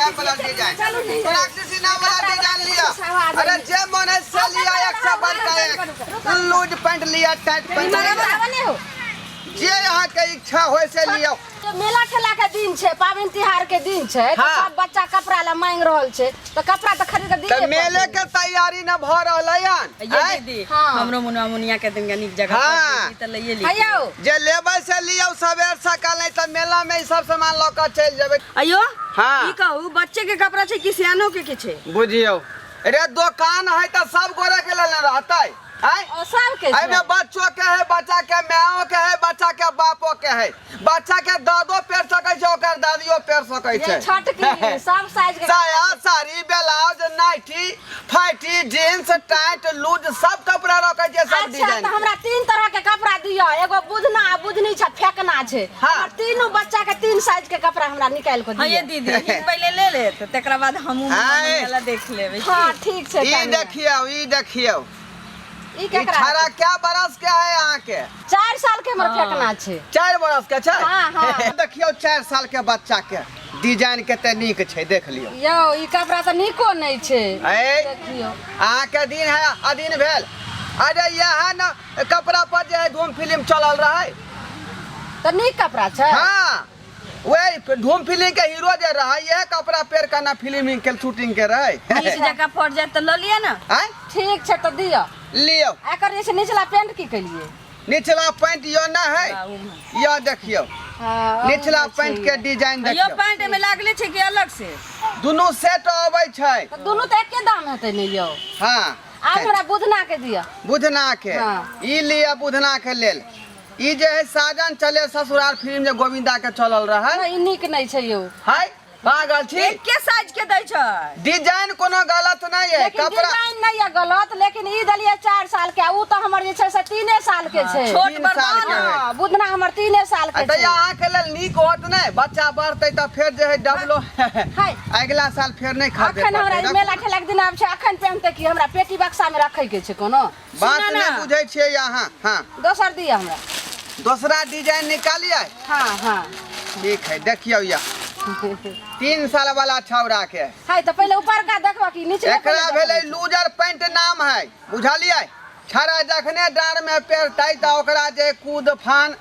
नया वाला डिजाइन। चलू नी। फराक सीना वाला कपड़ा डिजाइन लिया। वाला अरे जे मन है से लिया, एक से बढ़कर एक। लूज पैंट लिया, टाइट पैंट लिया, नहीं हो। जे यहाँ के इच्छा हो से लियो। तो मेला ठेला के दिन छै, पाबनि तिहार के दिन छै, तऽ सब बच्चा कपड़ा ला मांगि रहल छै, तऽ कपड़ा तऽ खरीद के तऽ दिए। मेले के तैयारी न भऽ रहलै हन। ये आँय? दीदी, हाँ। हमरो मुनवा मुनिया के दिन नीक जगह हाँ। पर तऽ लइए ली। हयौ। जे लेबै से लियौ सबेर सकाल, नहीं तऽ मेला में ई सब सामान लऽ कऽ चलि जेबै। अयो। हाँ। ई कहू, बच्चे के कपड़ा छै कि सियानो के छै? बुझियौ रे, दोकान है तऽ सब गोरे के लेने रहतै, आँय? ओ सबके छै। एहिमे बच्चो के है, बच्चा के मायो के है, बच्चा के बापो के है, बच्चा के दादो पेर सकै छै, ओकर दादियो पेर सकै ये छै। छोटकी सब साइज के। साया, sari, blouse, nightie, फाइटी, jeans, tight, loose सब कपड़ा रखै छै, सब अच्छा डिजाइन। तऽ हमरा तीन तरह के कपड़ा दिअ, एगो बुधना आ बुधनी छै, फेकना छै। हमर तीनू बच्चा के तीन साइज के कपड़ा हमरा निकालि के हाँ ये दिअ। दीदी, ई पहले ले ले तऽ तकरा बाद हमहूँ मुनवा आँय। मुनिया ला देख लेबै। हाँ, ठीक छै। ई कनिया। देखियौ, ई देखियौ। ई ई केकरा? छाड़ा क्या बरस के है अहाँ के? 4 साल के हमर फेकना छै। 4 बरस के छै? हाँ, हाँ। देखियौ, 4 साल के बच्चा के डिजाइन कते नीक छै, देख लियौ। यौ, ई कपड़ा तऽ नीको नहि छै। ऐ। देखियौ। अहाँके दिन है अधीन भेल। अरे यह न कपड़ा पर जे है धूम फिल्म चलल रहे। तऽ नीक कपड़ा छै। हाँ, वही धूम फिल्म के हीरो जे रहे, यह कपड़ा पेर के ना फिल्म के शूटिंग के रहे। नीक जगह फट जाए तऽ लऽ लिअ ने। आँय? ठीक छै, तऽ दिअ। लियौ। एकर जे छै निचला पैंट की केलिए? निचला पैंट यो ना है, यह देखियौ। हाँ, निचला ओ पैंट के डिजाइन यो देखियौ। पैंट में लागले छै कि अलग से? दुनू सेट अबै छै। तऽ दुनू तऽ एके दाम हेतै ने यौ? हाँ। आब हमरा बुधना के दिअ। बुधना के? हाँ। ई लिअ बुधना के लेल। ई जे है साजन चले ससुराल फिल्म जे गोविंदा के चलल रहे। नहि, ई नीक नहि छै यौ। है, पागल छी? एके साइज के दै छै। डिजाइन कोनो गलत नहीं है। लेकिन कपड़ा डिजाइन नहीं है गलत, लेकिन ई देलिए 4 साल के, ऊ तऽ हमर जे छै से 3 साल के छै। छोट 3 साल बर्बाद। के है। हाँ, बुधना हमर 3 साल के तऽ छै। अहाँके लेल नीक होत नहि? बच्चा बढ़तै तऽ फेर जे है डबलो। हाय। अगिला साल फेर नहि खरीदे अखन हमरा ई पड़तै। मेला ठेला के दिन आबै छै, अखन पहिनतै कि हमरा पेटी बक्सा में रखै के छै कोनो? बात सुनऽ नहि ना। बुझै छियै अहाँ। हाँ। दोसर दिअ हमरा। दोसरा डिजाइन निकालियै? हाँ हाँ। ठीक है, देखियौ, यह 3 साल वाला छौड़ा के। हाय, तऽ पहिले ऊपरका देखबऽ कि निचले? एकरा भेलै लूजर पैंट नाम है, बुझलियै? छड़ा जखने डाँड़ में पेरतै तऽ ओकरा जे कूद फान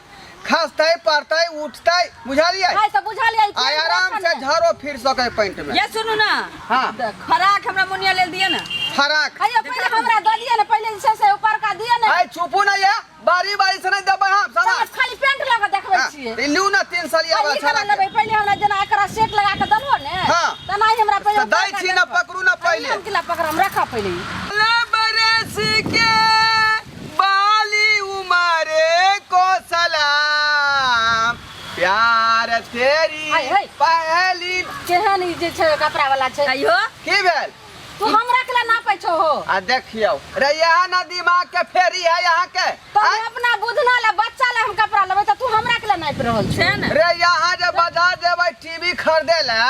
खसतै, पड़तै, उठतै, बुझलियै? हाय, तऽ बुझलियै। आ आराम से झरो फिर सकै पैंट में। ये सुनू ना। हाँ। फराक हमरा मुनिया लेल दिअ ने। फराक? अयो, पहिले हमरा दऽ दिअ ने, पहिले जे छै से ऊपरका दिअ ने। आइ चुपू ना, ये बारी बारी से नहीं देबै हम सामान। खाली पैंट लऽ कऽ देखबै छियै। ई लिउ ने 3 सालिया ई वाला केना छड़ा के। लेबै? पहिले हमरा जेना एकरा सेट लगा कऽ देलहो ने, तेनाही हमरा पहिले तऽ दै ऊपरका छी ने। देखबऽ। पकड़ू ने पहिले। हम किला पकड़म? रखऽ पहिले ई। बरस के बाली उमरे को सलाम, प्यार तेरी हाय, हाय। पहली। केहन ई जे छै कपड़ा वाला छै? अयो। की भेल? तू हमरा केला नापै छौ हो? आ देखियौ रे, यहाँ ना दिमाग के फेरी है यहाँ के। तो आँय? हम अपना बुधना ला, बच्चा ला हम कपड़ा लेबै, तऽ तू हमरा केला नापि रहल छौ? छै ने। रे, यहाँ जे बाजार जेबै टीवी खरीदे ला,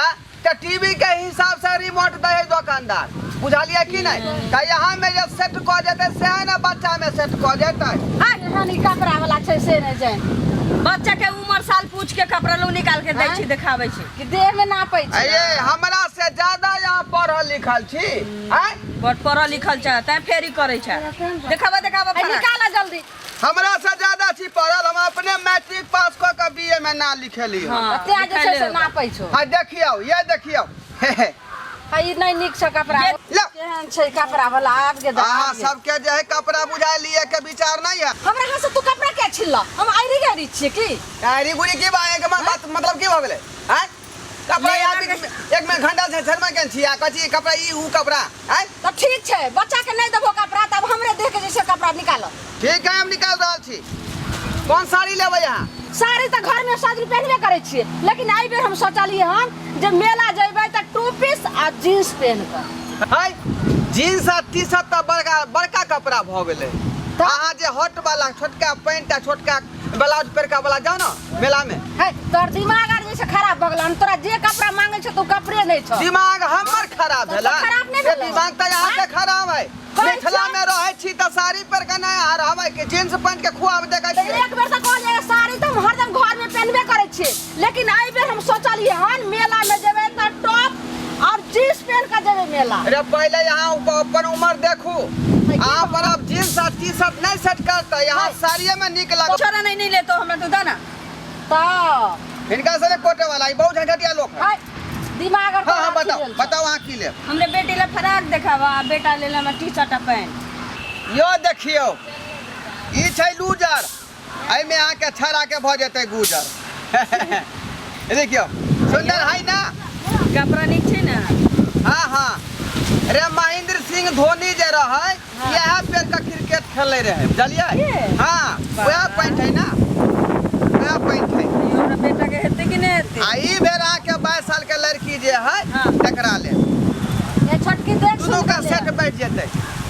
तऽ टीवी के हिसाब से रिमोट दै है दुकानदार, बुझलियै कि नहीं? तऽ यहाँ में जे सेट कऽ जेतै सएह ने बच्चा में सेट कऽ जेतै। केहन ई कपड़ा वाला छै से नहि जानि। बच्चा के उम्र साल पूछ के कपड़ा लोग निकाल के दै छै, देखाबै छै। कि देह में नापै छै। अये, हमरा से ज्यादा यहाँ पढ़ल लिखल छी, आँय? बड़ पढ़ल लिखल छै, तैं फेरी करै छै। देखाबा, देखाबा। आ फराक। निकाल जल्दी। हमरा से ज्यादा छी पढ़ल? हम अपने मैट्रिक पास कऽ के बीए में ना लिखेली हन। हाँ, तें जे छै से लिखाइले। नापै छौ। हाँ, देखियौ, ये देखियौ, हे हे। हा, ई नहि नीक छै कपड़ा। लो। केहन छै कपड़ा वाला आब के? अहाँ सबके जे है कपड़ा बुझाय लिए के विचार नहीं है। हमरा हाथ से तू कपड़ा क्या छिल्ला? हम आइरी गारी छियै की? गाड़ी गुड़ी की बा एक बात मतलब की भऽ गेलै, आँय? कपड़ा ले यहाँ आके- बीच में- एक में घंटा से शर्मा के छी आ कथी कपड़ा ई ऊ कपड़ा, आँय? तऽ ठीक छै, बच्चा के नहि देबो कपड़ा, तब हमरे देख के जे छै कपड़ा निकाल। ठीक है, हम निकाल रहल छी। कोन साड़ी लेबै अहाँ? साड़ी तऽ घर में सजनी पहनबे करै छियै, लेकिन एहि बेर हम सोचलियै हन जे मेला जेबै तऽ टू पीस आ जींस पहन कऽ। है, जींस आ टी शर्ट तऽ बड़का बड़का कपड़ा भऽ गेलै। तऽ? अहाँ जे हॉट वाला छोटका पैंट आ छोटका ब्लाउज पेरका वाला जाउ ने मेला में। है, तोहर दिमाग आर जे छै खराब भऽ गेल हन। तोरा जे कपड़ा मांगै छौ, तू कपड़े नहि छौ। दिमाग हमर खराब तऽ भेला? खराब नहि से भेलै। दिमाग तऽ यहाँ के खराब है। कहै मिथिला छियौ। में रहै छी तऽ साड़ी पर के नहि आ रहबै कि जींस पैंट के खुआब देखै तऽ छियै? एक बेर तऽ कहलियै, साड़ी तऽ हम हरदम घर में पहनबे करै छियै, लेकिन एहि बेर हम सोचलियै हन मेला में जेबै तऽ टॉप वाला। अरे पहिले यहाँ अपन उम्र देखू। अहाँ पर अब जींस आ टी शर्ट नहीं सेट करता, यहाँ साड़िए में निक लागत। छोरा नहीं नहीं लेतो हमरा तू दाना। तऽ हिनका से नहीं कोटे वाला, ई बहुत झंझटिया लोग है। हाय, दिमाग और हाँ हाँ तोरा बताओ अथी भेल छौ। बताओ अहाँ की लेब। हमरे बेटी ला फराक देखावा आ बेटा लेल हमरा टी शर्ट आ पैंट। यो देखियौ, ई छै लूजर, एहिमे अहाँके छड़ा के भऽ जेतै गुजर। देखियौ सुंदर है ना? कपड़ा नीक छै ने? हाँ हाँ। रे महेंद्र सिंह धोनी जे रहै, इएह पेड़ के क्रिकेट खेलै रहै, बुझलियै? हाँ, वएह पैंट है ना, वएह पैंट है। हमरा बेटा के हेतै कि नहि हेतै? आ ई बेर अहाँके 22 साल के लड़की जे है, तकरा लेल ये छोटकी देख दुनू सुन का के ले। सेट बैठ जेतै।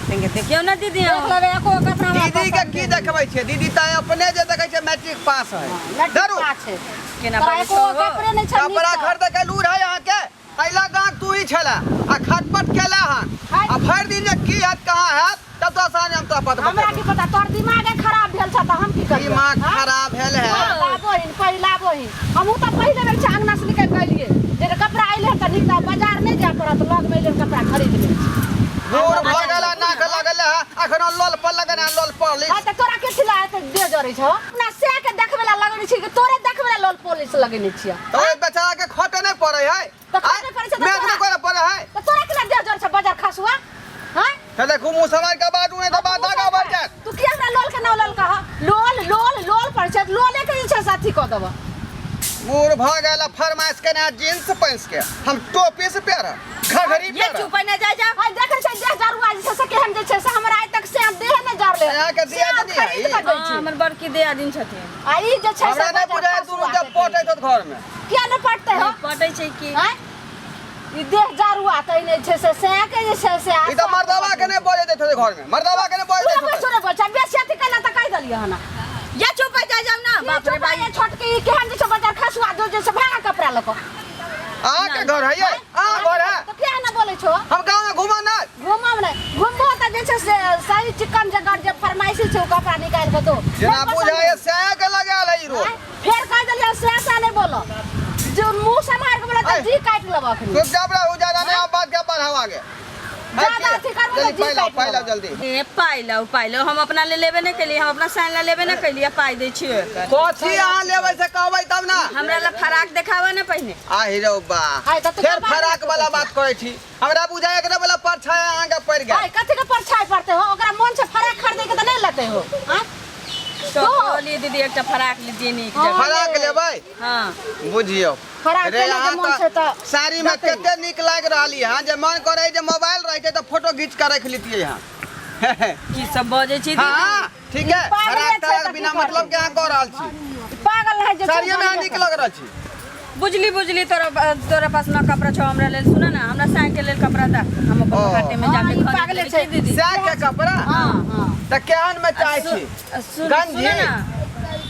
तनिके देखियौ ने दीदी। देख लेबै एको कपड़ा हमरा दीदी के पसंद की नहि। देखबै छियै? दीदी तऽ अपने जे देखै छै मैट्रिक पास है। मैट्रिक धरू। पास है। केना तोरा बाजै एको छौ हो? कपड़े नहि छै कपड़ा नीक। खरीदे के लूर है अहाँके। पहला गाँव तू ही छला आ खटपट केला हन, हाय। आ भरि दिन जे की हैत कहाँ हैत तब तो आसान हम तोरा पता। हमरा की पता, तोहर दिमागे खराब भेल छ तऽ हम की करियै? दिमाग हाँ? खराब भेल है। लाबो हिन, पहिलाबो हिन। हमहूँ तऽ पहिले बेर छै अंगना से निकलि के एलियै जे कपड़ा अयलै हन तऽ नीक, तऽ बाजार नहि जाय पड़त, लगमे अयलै हन कपड़ा खरीद लै छी। बूढ़ भऽ गेल आ नाक लगल है अखनो लोल पर लगन है, लोल पॉलिश। हाँ, तऽ तोरा के खिला एते देह जरै छौ? अपना सएह के देखबै ला लगेने छी कि तोरे देखबै ला लोल पॉलिश लगेने छियै? तो ओहि बेचारा के खोटे नहि पड़ै है। तऽ खोटे पड़ै छै तऽ मेघ नहि तोरा- करे पड़ै है। तऽ तोरा केना देह जरै छौ बाजार खसुआ? हाँ? तऽ देखू मुँह समार के बाजू, नहि तऽ बात आगाँ बढ़ि जायत। तू किया हमरा लोल के नाम लोल कह? लोल लोल लोल पर छै, लोले के जे छै से अथी कऽ देबऽ। बूढ़ भऽ गेल आ फरमाइश केने है जींस पैंट के, हम टोपी से पहिरब, घघरी ये पहिरब। चुप नहि जाय जा। हाय, देखै छै देह जरुआ जे छै से केहन जे छै से, हमरा आइ तक से देह नहि जरले। अहाँके दिया से दीदी है खरीद ई? कऽ दै हाँ, छी। हमर बड़की दियादिन छथिन। आ ई जे छै से हमरा नहि बाजार बुझाय दुनू खसुआ जब के। पटैत होत घर में। किया नहि पटतै हो? पटै छै की? आँय? ई देह जरुआ तऽ नहि छै से सएह के जे छै से। ई तऽ मर्दवा के नहि बजै दैत होतै घर में, मर्दवा के नहि बजै तू दैत अपन होतै। छोड़े बोल छै बेसी अथी केना तऽ कहि देलियै हन। ये चुप जा जाउ ना। बाप रे बाप, ये छोटकी ई केहन जे छै बाजार खसुआ जो जे छै भागा कपड़ा लऽ कऽ। अहाँके घर है ये? अहाँ घर है? तऽ किया नहि बोलै छौ? हम गाँव में घूमऽ नहि। घूमब नहि, घूमबो तऽ जे छै से सही चिकन जगह जे फरमाइशी छै ओ कपड़ा निकालि कऽ दो। जेना नहि पसंद। बुझाय सएह के लगायल है ई रोड। आँय? फेर कहि देलियै सएह सएह नहि बोलऽ, जो मुँह सम्हारि कऽ बोलऽ तऽ आँय। जी काटि लेबऽ अखनी। चुपचाप रहू, ज्यादा नहीं हम बात के बढ़ाओ आगे। ज्यादा अथी करबो तऽ जल्दी जी पाइ लाउ, काटि पाइ लाउ लेबऽ। जल्दी। ए पाइ लाउ, पाइ लाउ, हम अपना ले लेबे नहि केलियै, हम अपना साइन ला लेबे नहि केलियै, पाइ दै छियै एकर। कथी अहाँ लेबै से कहबै तब ना। हमरा ला फराक देखाबऽ ने पहिने। आ हीरो बा, आइ तऽ तू फेर कपार फराक नहि वाला छुबै। बात करै छी, हमरा बुझाय एकरे वाला परछाई अहाँके पड़ि गेल। आइ कथी के परछाई पड़तै हो? ओकरा मन छै फराक खरीदे के तऽ नहि लेतै हो? आँय? तो कहलियै दीदी एकटा फराक लीजिए नीक जगह। फराक लेबै? हाँ। बुझियौ फराक रे लेने के अहाँ मन तऽ छै तऽ साड़ी में देतै। कते नीक लागि रहली हँ जे मन करै जे मोबाइल रहै तऽ फोटो घीच के रख लितियै हँ। की सब बजै छी दीदी? हाँ ठीक है, पागले फराक छै तराक तऽ की बिना करतै? मतलब के अहाँ कऽ रहल छी। पागल है जे छै। साड़िये में अहाँ नीक लग रहल छी। बुझली बुझली, तोरा तोरा पास न कपड़ा छौ हमरा लेल। सुन ना, हमरा साय के लेल कपड़ा दा, हम अपन ओ। हाटे में हाँ, जाके ई खरीद पागले लेबै छै। की दीदी? सएह के कपड़ा? हाँ हाँ। तऽ केहन में चाहै छी? सुन गंजी? सुन ना,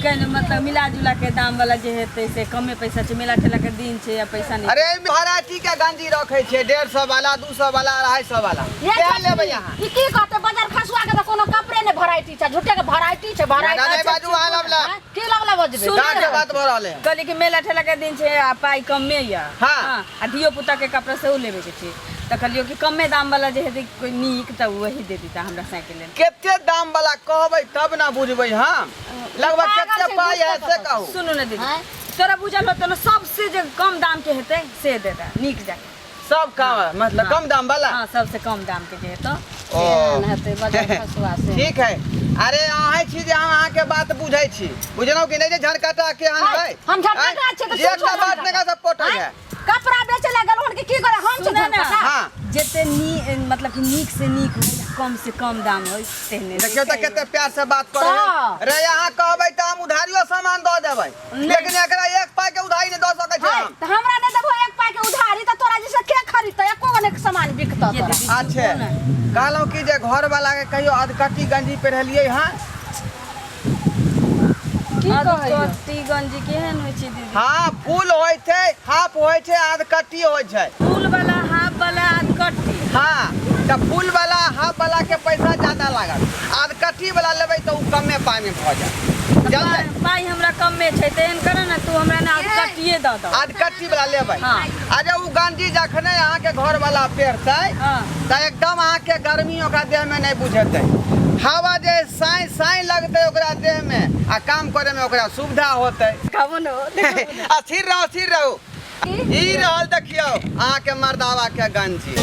केहन मतलब मिला जुला के दाम वाला जे हेतै से, कमे पैसा छै, मेला ठेला के दिन छै आ पैसा नहि। अरे एहिमे वेराइटी के गंजी रखै छियै, 150 वाला, 200 वाला, 250 वाला। ये केहन छोटकी, लेबै अहाँ? ई की कहते बाजार खसुआ के तऽ कोनो कपड़े ने भेराइटी छै, झूठे के भेराइटी छै भेराइटी। ज्यादा नहि बाजू अहाँ लबला। आँय? की लगला बजबै? सुन डाँट के बात भऽ रहल है। कहली कि मेला ठेला के दिन छै आ पाइ कमे यऽ। हाँ। आ धियो पुता के कपड़ा सेहो लेबे के छै, तऽ कहलियौ कि कमे दाम वाला जे हेतै कोइ नीक तऽ वही दे दीता हमरा साइकिल लेल। कते दाम वाला कहबै तब ना बुझबै हम, लगभग पागल कते छै, पाइ है बुझतै से कहू। सुनू ने दीदी। आँय? तोरा बुझल होतौ ने, सबसे जे कम दाम के हेतै से दे दे नीक जाके। सब काम मतलब कम दाम वाला? हाँ, सबसे कम दाम के जे हेतौ। ओ केहन हेतै बाजार खसुआ से? ठीक है। अरे अहाँ छी जे हम अहाँके बात बुझै छी, बुझलहुँ कि नहि जे झरकटा केहन हाय, है? हम झरकटा छियै तऽ जे तू एकटा छौ बात झरकटा। नहि का सब पोटै आँय? है। कपड़ा बेचै लए गेलहुँ हन कि की करे हम छी सुन ने। झरकटा? हाँ। जते नी मतलब कि नीक से नीक होइ आ कम से कम दाम होइ तेहने। देखियौ तऽ कते प्यार से बात करै है। तऽ। रे अहाँ कहबै तऽ हम उधारियो सामान दऽ देबै, लेकिन एकरा एक पाइ के उधारी नहि दऽ सकै छी हाय, हम। तऽ हमरा नहि देबहो एक पाइ के उधारी तऽ तोरा जैसे के खरीदतै? एको गो नहि सामान बिकतौ ये तोरा। दीदी, अच्छे, सुनू ने। कहलहुँ कि जे घर वाला के कहियो अधकट्टी गंजी पहिरलियै हँ? की कहैया? अधकट्टी गंजी केहन होइ छै दीदी? हाँ, फूल होइ छै, हाफ होइ छै, अधकट्टी होइ छै। फूल वाला, हाफ वाला, अधकट्टी। हाँ, तऽ फूल वाला हाफ वाला के पैसा ज्यादा लागत, अधकट्टी वाला लेबै तऽ ओ कमे पाइ में भऽ जायत। बुझलियै? पाइ हमरा कमे छै, तऽ एहन कर ने तू हमरा ने आधकट्टिए दऽ दऽ। आधकट्टी वाला लेबै? हाँ। आ जे ओ गंजी जखने अहाँके घर वाला पहिरतै तऽ एकदम अहाँके गर्मी ओकरा देह में नहि बुझेतै, हवा जे साँय साँय लगतै ओकरा देह में, आ काम करे में ओकरा सुविधा होतै। खाबो ने हो, देखबो ने। स्थिर रहू, स्थिर रहू। ई रहल देखियौ अहाँके मर्दावा के गंजी।